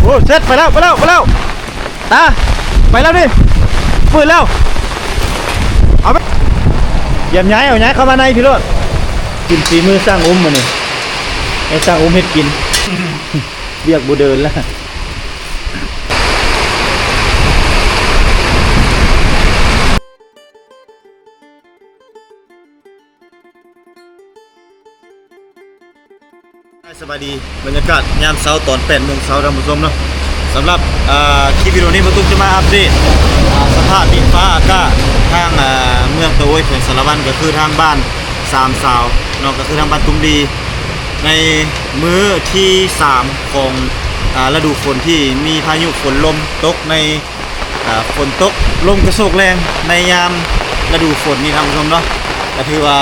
ໂອ້ ເຊັດ ໄປແລ້ວ ໄປແລ້ວ ໄປແລ້ວ ຕາ ໄປແລ້ວນີ້ ຟື້ນແລ້ວ ເອົາໄປ ຢ້ຽມຍ້າຍ ເອົາຍ້າຍເຂົ້າມາໃນພີ້ໂລດ ກິນຝີມືຊ່າງອຸ້ມມື້ນີ້ ໃຫ້ຊ່າງອຸ້ມເຮັດກິນ ວຽກບໍ່ເດີນລະ. ສະບາຍດີ ບັນຍາກາດຍາມເຊົ້າຕອນແປດໂມງເຊົ້າ ທ່ານຜູ້ຊົມເນາະ. ສຳລັບ ເອີ ຄລິບວິດີໂອນີ້ ບ່າວຕຸກຈະມາອັບເດດ ອາ ສະພາບດິນຟ້າອາກາດທາງ ອາ ເມືອງຕະໂອ້ຍ ແຂວງສາລະວັນ ກໍຄືທາງບ້ານສາມສາວເນາະ ກໍຄືທາງບ້ານຕຸ້ມດີ ໃນມື້ທີສາມຂອງ ອາ ລະດູຝົນ ທີ່ມີພາຍຸຝົນລົມຕົກໃນ ອາ ຝົນຕົກລົມກະໂຊກແຮງໃນຍາມລະດູຝົນນີ້ ທ່ານຜູ້ຊົມເນາະ. ກໍຖືວ່າ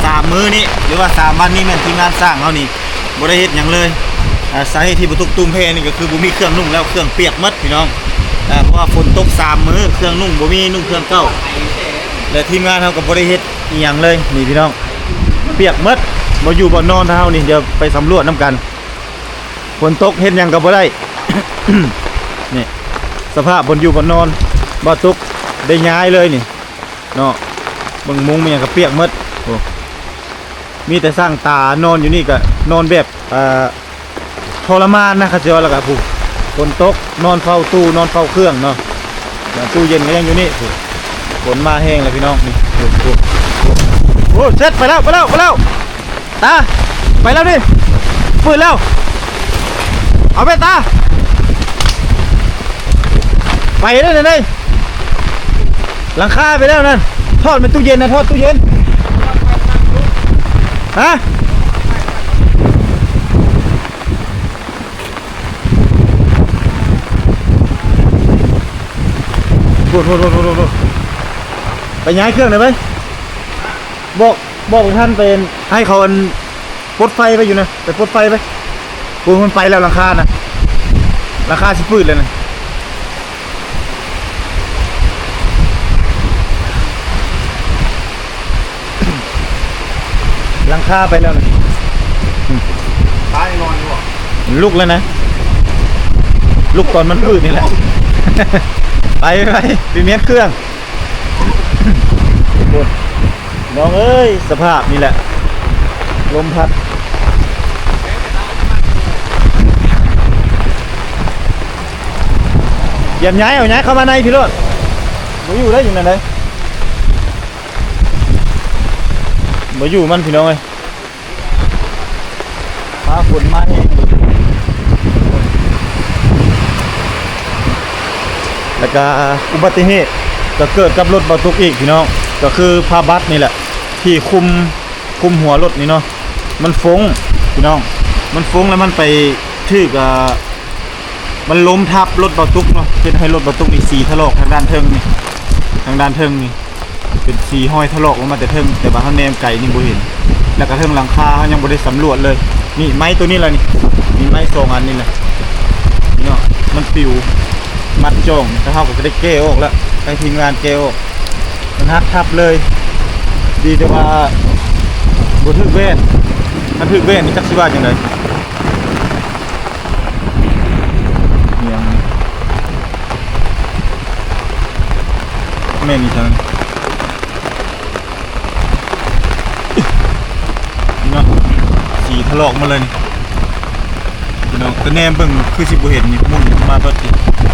ສາມມື້ນີ້ ຫຼືວ່າສາມວັນນີ້ ແມ່ນທີມງານຊ່າງເຮົານີ້ບໍ່ໄດ້ເຮັດຫຍັງເລີຍ. ອາ ສາເຫດທີ່ບໍ່ຕົກຕຸ້ມແພນີ້ ກໍຄືບໍ່ມີເຄື່ອງນຸ່ງແລ້ວ ເຄື່ອງປຽກໝົດພີ່ນ້ອງ. ອາ ເພາະວ່າຝົນຕົກສາມມື້ ເຄື່ອງນຸ່ງບໍ່ມີ ນຸ່ງເຄື່ອງເກົ່າ ແລະ ທີມງານເຮົາກໍບໍ່ໄດ້ເຮັດອີ່ຫຍັງເລີຍນີ້ພີ່ນ້ອງ ປຽກໝົດ ບໍ່ຢູ່ບ່ອນນອນ. ເຮົານີ້ ດຽວໄປສຳຫຼວດນຳກັນ. ຝົນຕົກເຮັດຫຍັງກໍບໍ່ໄດ້ ນີ້ ສະພາບບ່ອນຢູ່ບ່ອນນອນ ບ່າວຕຸກໄດ້ຍ້າຍເລີຍນີ້ເນາະ. ເບິ່ງມຸ້ງມີຫຍັງກໍປຽກໝົດ ໂອ້ ມີແຕ່ຊ່າງຕານອນຢູ່ນີ້ ກໍນອນແບບ ເອີ ທໍລະມານນະ ເຂົາເຈົ້າວ່າ. ແລ້ວກໍຜູ້ ຝົນຕົກ ນອນເຝົ້າຕູ້ ນອນເຝົ້າເຄື່ອງເນາະ. ແລ້ວຕູ້ເຢັນກໍຍັງຢູ່ນີ້ ຜູ້ ຝົນມາແຮງແລ້ວພີ່ນ້ອງ ນີ້ ໂອ້ ໂອ້ ໂອ້ ເຊັດ ໄປແລ້ວ ໄປແລ້ວ ໄປແລ້ວ ຕາ ໄປແລ້ວນີ້ ຟື້ນແລ້ວ ເອົາໄປຕາ ໄປແລ້ວນີ້ ຫຼັງຄາໄປແລ້ວນັ້ນ. ຖອດແມ່ນຕູ້ເຢັນນະ ຖອດຕູ້ເຢັນ ຮະ. ໂອ້ໂຫ ໄປຍ້າຍເຄື່ອງໄດ້ໄປ ບອກ ບອກທ່ານໄປ ໃຫ້ເຂົາອັນ ປົດໄຟໄປຢູ່ນະ ໄປປົດໄຟໄປ. ໂອ້ ມັນໄປແລ້ວຫຼັງຄານະ ຫຼັງຄາຊິປືດແລ້ວນະ. ຫຼັງຄາໄປແລ້ວນະ ຕາຍນອນຢູ່ບໍ່? ລຸກແລ້ວນະ ລຸກຕອນມັນປືດນີ້ແຫຼະ. ໄປ ໄປ ໄປມ້ຽນເຄື່ອງ. ໂອ້ ນ້ອງເອີຍ ສະພາບນີ້ແຫຼະ ລົມພັດ. ຢ້ຽມຍ້າຍ ເອົາຍ້າຍເຂົ້າມາໃນພີ້ໂລດ ບໍ່ຢູ່ໄດ້ຢູ່ນັ້ນເດ້. ບໍ່ຢູ່ມັນພີ່ນ້ອງເອີຍ ຟ້າຝົນມາແຮງ ແລ້ວກະອຸບັດຕິເຫດກໍເກີດກັບລົດບ່າວຕຸກອີກພີ່ນ້ອງ ກໍຄືຜ້າບັດນີ້ແຫຼະ ທີ່ຄຸມ ຄຸມຫົວລົດນີ້ເນາະ ມັນຟົ້ງພີ່ນ້ອງ ມັນຟົ້ງແລ້ວມັນໄປຖືກ ອາ ມັນລົ້ມທັບລົດບ່າວຕຸກເນາະ ເຮັດໃຫ້ລົດບ່າວຕຸກນີ້ສີຖະຫຼອກທາງດ້ານເທິງນີ້ ທາງດ້ານເທິງນີ້ ເປັນສີຮອຍຖະຫຼອກອອກມາແຕ່ເທິງ ແຕ່ວ່າເຮົາແນມໄກນີ້ບໍ່ເຫັນ. ແລ້ວກະເທິງຫຼັງຄາເຮົາຍັງບໍ່ໄດ້ສຳຫຼວດເລີຍ. ນີ້ໄມ້ໂຕນີ້ລະນີ້ ມີໄມ້ສອງອັນນີ້ລະເນາະ ມັນປິວມັດຈ່ອງ ແລ້ວເຮົາກໍໄດ້ແກະອອກລະ ໃຫ້ທີມງານແກະອອກ. ມັນຫັກທັບເລີຍ. ດີແຕ່ວ່າບໍ່ຖືກແວ່ນ. ຄັນຖືກແວ່ນນີ້ຈັກຊິວ່າຈັ່ງໃດ. ອີຫຍັງ ແມ່ນອີ່ຫຍັງ ເນາະ ສີຖະຫຼອກໝົດເລີຍນີ້ ພີ່ນ້ອງ. ແຕ່ແນມເບິ່ງຄືຊິບໍ່ເຫັນນີ້ ໝຸ່ນມາເບິດນີ້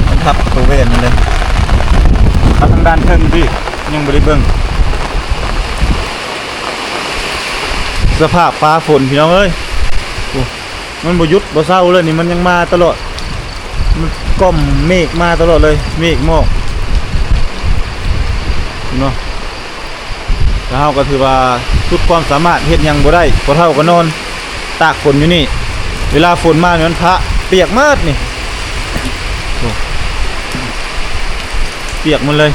ມັນທັບໂຕແວ່ນນີ້ເລີຍ. ມາທາງດ້ານເທິງພີ້ ຍັງບໍ່ໄດ້ເບິ່ງ. ສະພາບຟ້າຝົນ ພີ່ນ້ອງເອີຍ ໂອ້ ມັນບໍ່ຢຸດບໍ່ເຊົາເລີຍນີ້ ມັນຍັງມາຕະຫຼອດ ມັນກ້ອມເມກມາຕະຫຼອດເລີຍ ເມກໝອກເນາະ. ແລ້ວເຮົາກໍຖືວ່າສຸດຄວາມສາມາດ ເຮັດຫຍັງບໍ່ໄດ້ ພໍ່ເຖົ້າກໍນອນຕາກຝົນຢູ່ນີ້. ເວລາຝົນມານີ້ມັນພະປຽກໝົດນີ້ ໂອ້ ປຽກໝົດເລີຍ.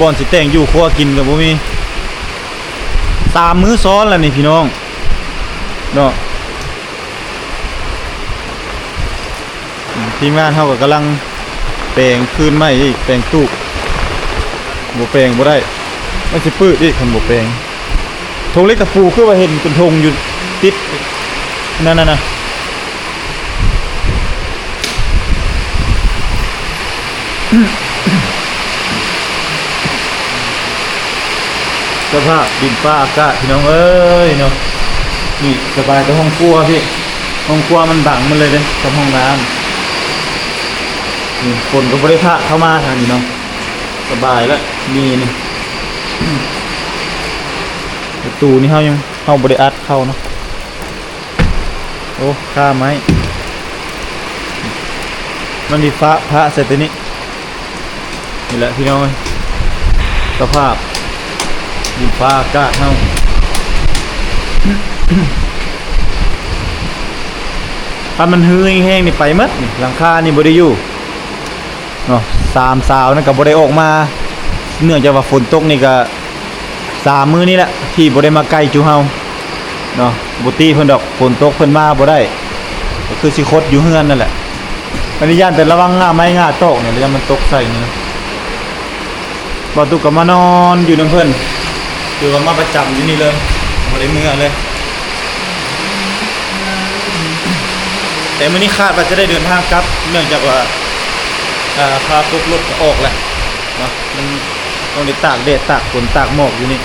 ບ່ອນຊິແຕ່ງຢູ່ຄົວກິນກໍບໍ່ມີ ສາມມື້ຊ້ອນແລ້ວນີ້ພີ່ນ້ອງເນາະ. ທີມງານເຮົາກໍກຳລັງແປງຄືນໃໝ່ອີກ ແປງຕູບ ບໍ່ແປງບໍ່ໄດ້ ມັນຊິປືດອີກຄັນບໍ່ແປງ. ຖົງເຫຼັກຕະປູຄືວ່າເຫັນເປັນຖົງຢູ່ຕິດນັ້ນນະ. ສະພາບດິນຟ້າອາກາດພີ່ນ້ອງເອີຍເນາະ. ນີ້ສະບາຍແຕ່ຫ້ອງຄົວພີ້ ຫ້ອງຄົວມັນບັງໝົດເລີຍເດ້ກັບຫ້ອງນ້ຳ. ນີ້ຝົນກໍບໍ່ໄດ້ພະເຂົ້າມາທາງນີ້ເນາະ ສະບາຍລະ. ນີ້ ນີ້ ປະຕູນີ້ເຮົາຍັງ ເຮົາບໍ່ໄດ້ອັດເຂົ້າເນາະ. ໂອ້ ຄ່າໄມ້ ມັນມີຟ້າ ພະໃສ່ໂຕນີ້. ນີ້ແຫຼະພີ່ນ້ອງເອີຍ ສະພາບດິນຟ້າອາກາດເຮົາ ຄັນມັນຮືແຮງໆນີ້ໄປໝົດນີ້ ຫຼັງຄານີ້ບໍ່ໄດ້ຢູ່ເນາະ. ສາມສາວນັ້ນກໍບໍ່ໄດ້ອອກມາ ເນື່ອງຈາກວ່າຝົນຕົກນີ້ກໍ ສາມມື້ນີ້ແຫຼະທີ່ບໍ່ໄດ້ມາໃກ້ຈຸເຮົາເນາະ. ບໍ່ຕິເພິ່ນດອກ ຝົນຕົກເພິ່ນມາບໍ່ໄດ້ ກໍຄືຊິຄົດຢູ່ເຮືອນນັ້ນແຫຼະ. ອັນນີ້ຢ້ານແຕ່ລະວັງງ່າໄມ້ງ່າຕອກນີ້ ແລ້ວຢ້ານມັນຕົກໃສ່ນີ້. ບ່າວຕຸກກໍມານອນຢູ່ນຳເພິ່ນ ຄືວ່າມາປະຈຳຢູ່ນີ້ເລີຍ ບໍ່ໄດ້ເມືອເລີຍ. ແຕ່ມື້ນີ້ຄາດວ່າຈະໄດ້ເດີນທາງກັບ ເນື່ອງຈາກວ່າ ອ່າ ພາກົບລົດອອກແຫຼະເນາະ. ມັນ ຕ້ອງໄດ້ຕາກແດດ ຕາກຝົນ ຕາກໝອກຢູ່ນີ້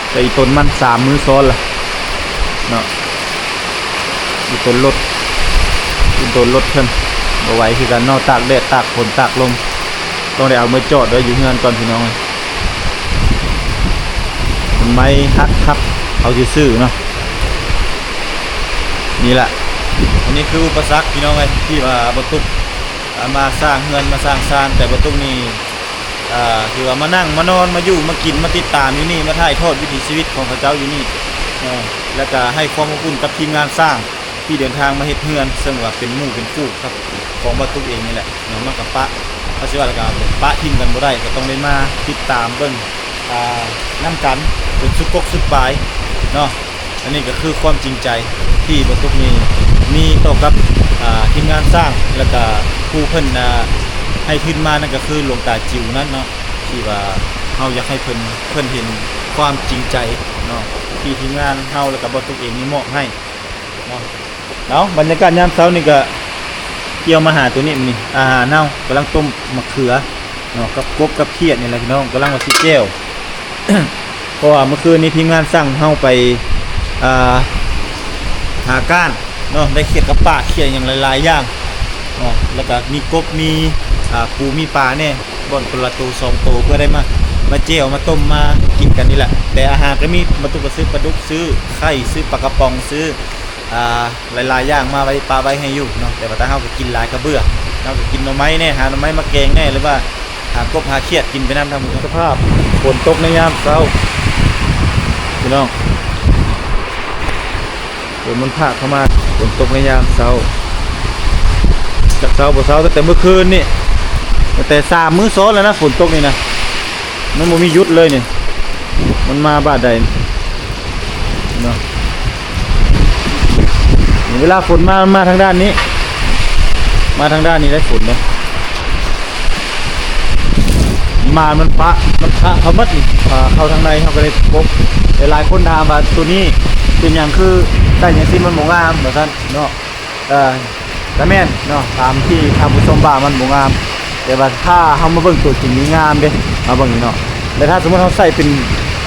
ແຕ່ອີຕົນມັນສາມມື້ຊ້ອນລະເນາະ. ອີຕົນລົດ ອີຕົນລົດເພິ່ນບໍ່ໄຫວຄືກັນເນາະ ຕາກແດດ ຕາກຝົນ ຕາກລົມ. ຕ້ອງໄດ້ເອົາເມືອຈອດໄວ້ຢູ່ເຮືອນກ່ອນພີ່ນ້ອງເອີຍ. ຕົ້ນໄມ້ຫັກທັບເອົາຊື່ໆເນາະ. ນີ້ລະ ອັນນີ້ຄືອຸປະສັກພີ່ນ້ອງເອີຍ ທີ່ວ່າບໍ່ຕຸກ ອ່າ ມາສ້າງເຮືອນ ມາສ້າງຊານ ແຕ່ບໍ່ຕຸກນີ້ ອ່າ ຄືວ່າມານັ່ງມານອນ ມາຢູ່ມາກິນ ມາຕິດຕາມຢູ່ນີ້ ມາຖ່າຍທອດວິຖີຊີວິດຂອງເຂົາເຈົ້າຢູ່ນີ້ເນາະ. ແລ້ວກະໃຫ້ຄວາມອົບອຸ່ນກັບທີມງານຊ່າງທີ່ເດີນທາງມາເຮັດເຮືອນ ເຊິ່ງວ່າເປັນໝູ່ເປັນຄູ່ກັບຂອງບ່າວຕຸກເອງນີ້ແຫຼະເນາະ. ມັນກະປະ ເຮົາຊິວ່າແລ້ວກະປະຖິ້ມກັນບໍ່ໄດ້ ກະຕ້ອງໄດ້ມາຕິດຕາມເບິ່ງ ອ່າ ນຳກັນຈົນສຸດກົກສຸດປາຍເນາະ. ອັນນີ້ກໍຄືຄວາມຈິງໃຈທີ່ບ່າວຕຸກນີ້ມີຕໍ່ກັບ ອ່າ ທີມງານຊ່າງ ແລ້ວກະຜູ້ເພິ່ນ ອ່າ ໃຫ້ທຶນມານັ້ນກໍຄືຫຼວງຕາຈິວນັ້ນເນາະ ທີ່ວ່າເຮົາຢາກໃຫ້ເພິ່ນ ເພິ່ນເຫັນຄວາມຈິງໃຈເນາະ ທີ່ທີມງານເຮົາ ແລ້ວກະບ່າວຕຸກເອງນີ້ມອບໃຫ້ເນາະ. ເອົາ ບັນຍາກາດຍາມເຊົ້ານີ້ກໍກ່ຽວມາຫາໂຕນີ້ ມື້ນີ້ອາຫານເຮົາກຳລັງຕົ້ມໝາກເຂືອເນາະ ກັບກົບກັບຂຽດນີ້ແຫຼະພີ່ນ້ອງ ກຳລັງວ່າຊິແຈ່ວ. ເພາະວ່າມື້ຄືນນີ້ທີມງານສັ່ງເຮົາໄປ ອ່າ ຫາກ້ານເນາະ ໄດ້ຂຽດກັບປາ ຂຽດຫຍັງຫຼາຍໆຢ່າງເນາະ ແລ້ວກະມີກົບ ມີ ອ່າ ປູ ມີປາແດ່ ບ່ອນຄົນລະໂຕສອງໂຕ ເພື່ອໄດ້ມາ ມາແຈ່ວ ມາຕົ້ມ ມາກິນກັນນີ້ແຫຼະ. ແຕ່ອາຫານກໍມີ ບ່າວຕຸກກໍຊື້ປາດຸກ ຊື້ໄຂ່ ຊື້ປາກະປ໋ອງ ຊື້ ອ່າ ຫຼາຍໆຢ່າງມາໄວ້ ປະໄວ້ໃຫ້ຢູ່ເນາະ. ແຕ່ວ່າຖ້າເຮົາກໍກິນຫຼາຍກໍເບື່ອ ເຮົາກໍກິນໜໍ່ໄມ້ແດ່ ຫາໜໍ່ໄມ້ມາແກງແດ່ ຫຼືວ່າຫາກົບຫາຂຽດກິນໄປນຳທາງໝູ່. ສະພາບຝົນຕົກໃນຍາມເຊົ້າພີ່ນ້ອງ ຝົນມັນພາກເຂົ້າມາ ຝົນຕົກໃນຍາມເຊົ້າ ຈັກເຊົາບໍ່ເຊົາ ຕັ້ງແຕ່ມື້ຄືນນີ້ ຕັ້ງແຕ່ສາມມື້ຊ້ອນແລ້ວນະ ຝົນຕົກນີ້ນະ ມັນບໍ່ມີຢຸດເລີຍນີ້ ມັນມາບາດໃດເນາະ. ເວລາຝົນມາ ມັນມາທາງດ້ານນີ້ ມາທາງດ້ານນີ້ໄດ້ຝົນເດ້ ມາ ມັນປະ ມັນປະເຂົ້າໝົດນີ້ ອ່າ ເຂົ້າທາງໃນເຮົາກໍໄດ້ພົບ. ຫຼາຍໆຄົນຖາມວ່າ ໂຕນີ້ເປັນຫຍັງຄືໃສ່ຈັ່ງຊີ້ ມັນບໍ່ງາມ ວ່າຊັ້ນເນາະ. ເອີ ກະແມ່ນເນາະ ຕາມທີ່ທ່ານຜູ້ຊົມວ່າມັນບໍ່ງາມ ແຕ່ວ່າຖ້າເຮົາມາເບິ່ງຕົວຈິງນີ້ງາມເດ້ ມາເບິ່ງນີ້ເນາະ. ແຕ່ຖ້າສົມມຸດເຮົາໃສ່ເປັນ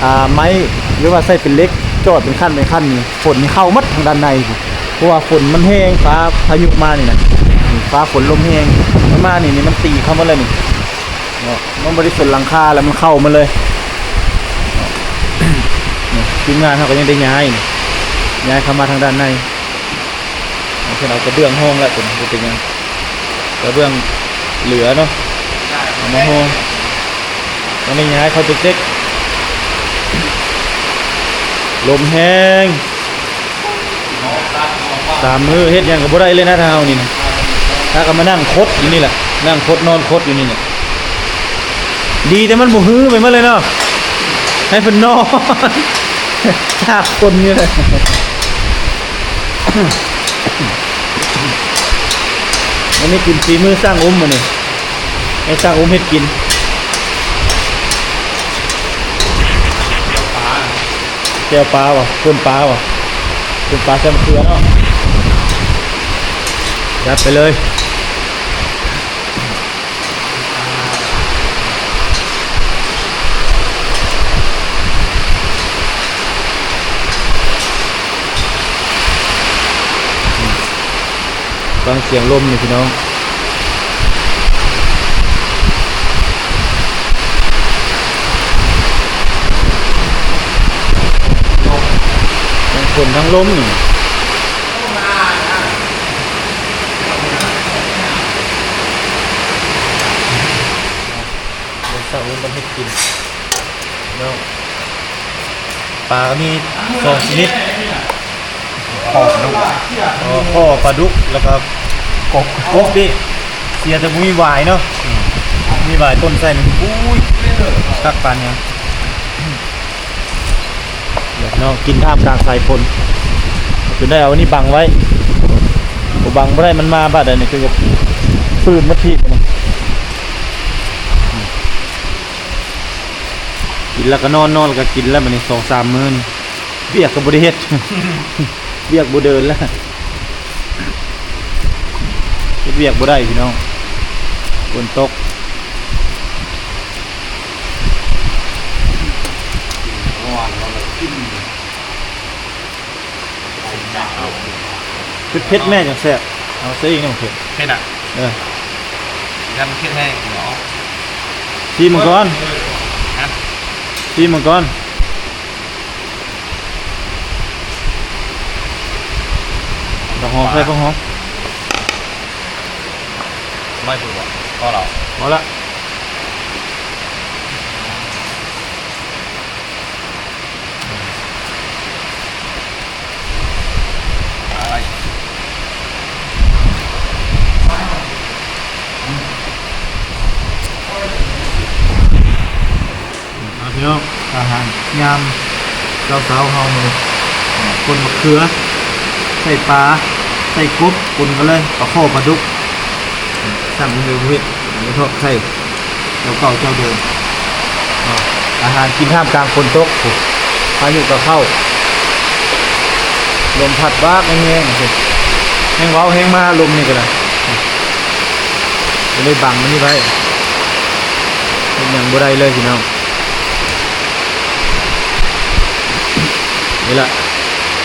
ອ່າ ໄມ້ ຫຼືວ່າໃສ່ເປັນເຫຼັກ ຈອດເປັນຂັ້ນເປັນຂັ້ນນີ້ ຝົນນີ້ເຂົ້າໝົດທາງດ້ານໃນພຸ້ນ ເພາະວ່າຝົນມັນແຮງ ຟ້າພາຍຸມານີ້ນະ ຟ້າຝົນລົມແຮງ ມັນມານີ້ ນີ້ມັນຕີເຂົ້າໝົດເລີຍນີ້ເນາະ. ມັນບໍ່ໄດ້ຊົນຫຼັງຄາ ແລ້ວມັນເຂົ້າໝົດເລີຍ. ທີມງານເຮົາກໍຍັງໄດ້ຍ້າຍ ຍ້າຍເຂົ້າມາທາງດ້ານໃນ. ເພິ່ນເອົາກະເບື້ອງຮອງແລ້ວ ເພິ່ນບໍ່ເປັນຫຍັງ ກະເບື້ອງເຫຼືອເນາະ ເອົາມາຮອງ. ຕອນນີ້ຍ້າຍເຂົ້າເຕັກໆ ລົມແຮງ ສາມມື້ເຮັດຫຍັງກໍບໍ່ໄດ້ເລີຍນະ ຖ້າເຮົານີ້ນະ ຖ້າກໍມານັ່ງຄົດຢູ່ນີ້ແຫຼະ ນັ່ງຄົດນອນຄົດຢູ່ນີ້ແຫຼະ. ດີແຕ່ມັນບໍ່ຮືໄປໝົດເລີຍເນາະ ໃຫ້ເພິ່ນນອນຕາກຝົນຢູ່ແຫຼະ. ມື້ນີ້ກິນຝີມືຊ່າງອຸ້ມມື້ນີ້ ໃຫ້ຊ່າງອຸ້ມເຮັດກິນ ແຈ່ວປາຫວາ ປົ່ນປາຫວາ ປົ່ນປາໃສ່ມະເຂືອເນາະ. ຈັດໄປເລີຍ. ອ່າ ຟັງສຽງລົມນີ້ພີ່ນ້ອງ, ທັງຝົນທັງລົມນີ້. ເດີນເຊົ້າລົງໄປເຮັດກິນເນາະ. ປາກໍມີສອງຊະນິດ ຂໍປາດຸກ ຂໍປາດຸກ ແລ້ວກໍກົບ ກົບນີ້ ເສຍແຕ່ບໍ່ມີຫວາຍເນາະ. ອືມ ມີຫວາຍຕົ້ນໃສ່ນີ້ ອຸ້ຍ ຄັກປານຫຍັງ. ເນາະ ກິນທ່າມກາງສາຍຝົນ ຈົນໄດ້ເອົາອັນນີ້ບັງໄວ້ ບໍ່ບັງບໍ່ໄດ້ ມັນມາບາດໃດນີ້ຄືຈະຟື້ນໝົດທີ່ນີ້. ກິນແລ້ວກໍນອນ ນອນແລ້ວກໍກິນແລ້ວ ບາດນີ້ສອງສາມມື້ນີ້ ວຽກກໍບໍ່ໄດ້ເຮັດ ວຽກບໍ່ເດີນແລ້ວ ເຮັດວຽກບໍ່ໄດ້ພີ່ນ້ອງ ຝົນຕົກ. ເຜັດໆ ແມ່ຈັ່ງແຊບ ເອົາໃສ່ອີກໜຶ່ງເຜັດ ເຜັດນະ ເອີ ຢ້ານມັນເຜັດແຮງເນາະ. ຊີມມັນກ່ອນ ຮະ ຊີມມັນກ່ອນ. ຜັກຫອມ ໃສ່ຜັກຫອມ ໜ້ອຍໂພດບໍ່? ພໍແລ້ວ ພໍລະ. ເອົາ ພີ່ນ້ອງ ອາຫານຍາມເຊົ້າໆ ເຮົາມື້ນີ້ ອ່າ ປົ່ນບັກເຂືອ ໃສ່ປາ ໃສ່ກົບ ປົນກັນເລີຍ ປາຄໍ່ ປາດຸກ ສ້ຳເຮັດ ເຮັດ ເຮັດທອດໄຂ່ ເຈົ້າເກົ່າເຈົ້າເດີມເນາະ. ອາຫານກິນທ່າມກາງຝົນຕົກ ພາຍຸກໍເຂົ້າ ລົມພັດບາກແຮງໆ ແຮງເວົ້າແຮງມາ ລົມນີ້ກໍໄດ້ ກໍເລີຍບັງມັນນີ້ໄວ້ ເຮັດຫຍັງບໍ່ໄດ້ເລີຍພີ່ນ້ອງ. ນີ້ລະ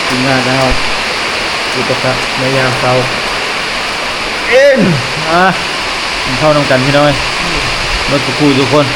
ທີມງານຂອງເຮົາ ອຸປະກະໃນຍາມເຊົ້າ ເອັນ ອາ ກິນເຂົ້ານຳກັນພີ່ນ້ອງເອີຍ ເບິດທຸກຜູ້ທຸກຄົນ.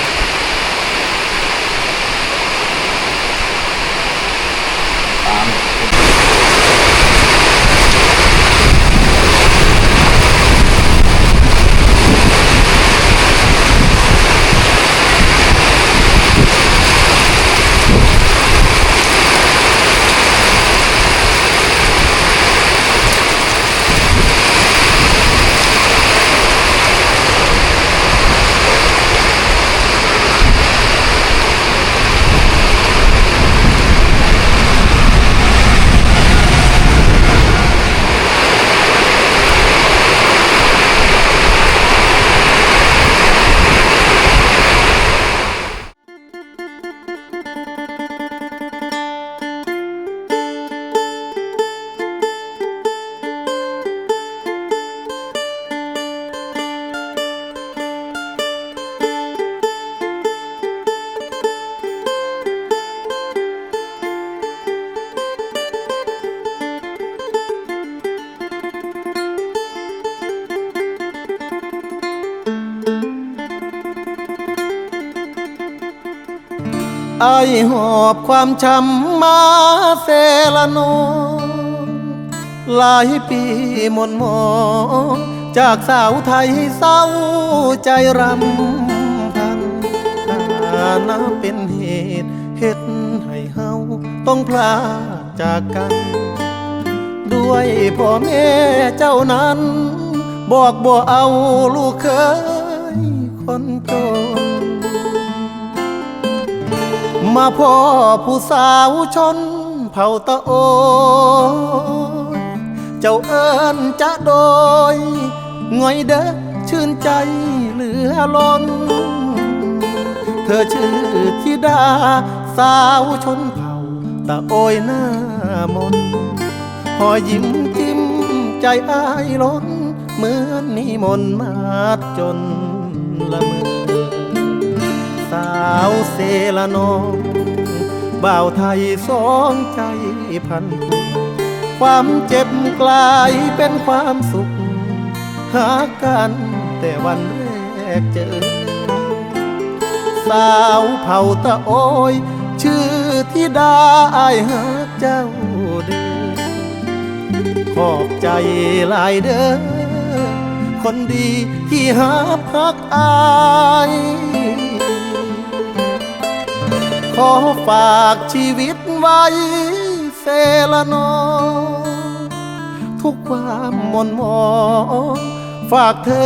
ອ້າຍຫອບຄວາມຊ້ຳມາເຊລະນອງ ຫຼາຍປີໝົນໝອງ ຈາກສາວໄທເສົ້າໃຈຣຳພັນ ຖານະເປັນເຫດເຮັດໃຫ້ເຮົາຕ້ອງພລາກ ຈາກກັນ ດ້ວຍພໍ່ແມ່ເຈົ້ານັ້ນ ບອກບໍ່ເອົາລູກເຂີຍຄົນຈົນ ມາພໍ້ຜູ້ສາວຊົນເຜົ່າຕະໂອຍ ເຈົ້າເອີ້ນຈະໂດຍ ງ່ອຍເດີ ຊື່ນໃຈເຫຼືອລົ້ນ ເທີຊື່ທິດາສາວຊົນເຜົ່າຕະໂອຍໜ້າມົນ ຮອຍຍິ້ມຈິ້ມໃຈອ້າຍລົ້ນ ເໝືອນມີມົນມາດຈົນລະເມີ ສາວເຊລະນອງ ບ່າວໄທສອງໃຈ ພັນ ຄວາມເຈັບກລາຍເປັນຄວາມສຸກ ຮັກກັນແຕ່ວັນແລກເຈີ ສາວເຜົ່າຕະໂອຍ ຊື່ທິດາ ອ້າຍຮັກເຈົ້າເດີ ຂອບໃຈຫຼາຍເດີ ຄົນດີທີ່ຮັບຮັກອ້າຍ ຂໍຝາກຊີວິດໄວ້ ເຊລະນອງ ທຸກຄວາມໝົ່ນໝອງ ຝາກເທີ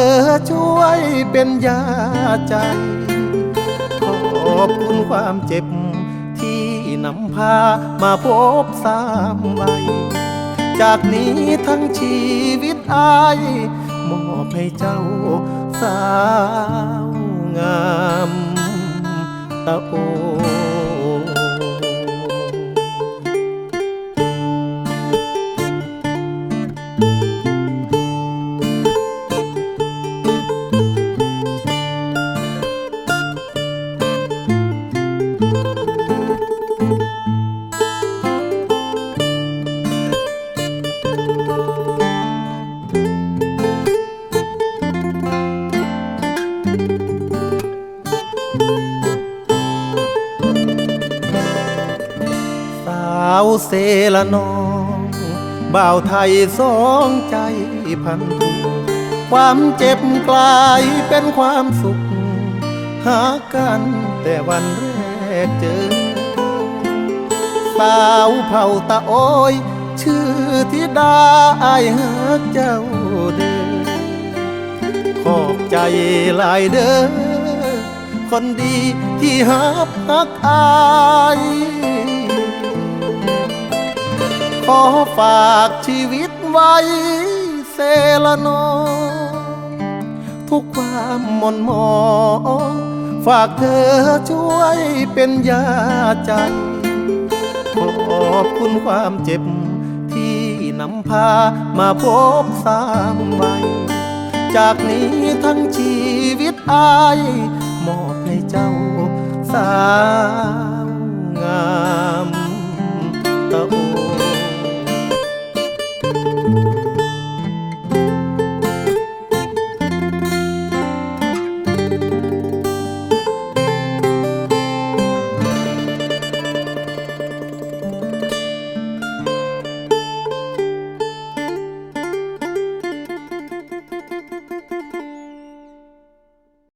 ຊ່ວຍເປັນຢາໃຈ ຂອບຄຸນຄວາມເຈັບ ທີ່ນຳພາມາພົບຊ້ຳໄວ້ ຈາກນີ້ທັງຊີວິດອ້າຍ ມອບໃຫ້ເຈົ້າສາວງາມຕະໂອ. ສາວເຊລະນອງ ບ່າວໄທສອງໃຈພັນທຸກ ຄວາມເຈັບກລາຍເປັນຄວາມສຸກ ຮັກກັນແຕ່ວັນແລກເຈີ ສາວເຜົ່າຕະໂອຍ ຊື່ທິດາ ອ້າຍຮັກເຈົ້າເດີ ຂອບໃຈຫຼາຍເດີ ຄົນດີທີ່ຮັບຮັກອ້າຍ ຂໍຝາກຊີວິດໄວ້ເຊລະນອງ ທຸກຄວາມໝົ່ນໝອງ ຝາກເທີຊ່ວຍເປັນຢາໃຈ ຂອບຄຸນຄວາມເຈັບ ທີ່ນຳພາມາພົບຊ້ຳໄວ້ ຈາກນີ້ທັງຊີວິດອ້າຍ ມອບໃຫ້ເຈົ້າສາວງາມຕະໂອ.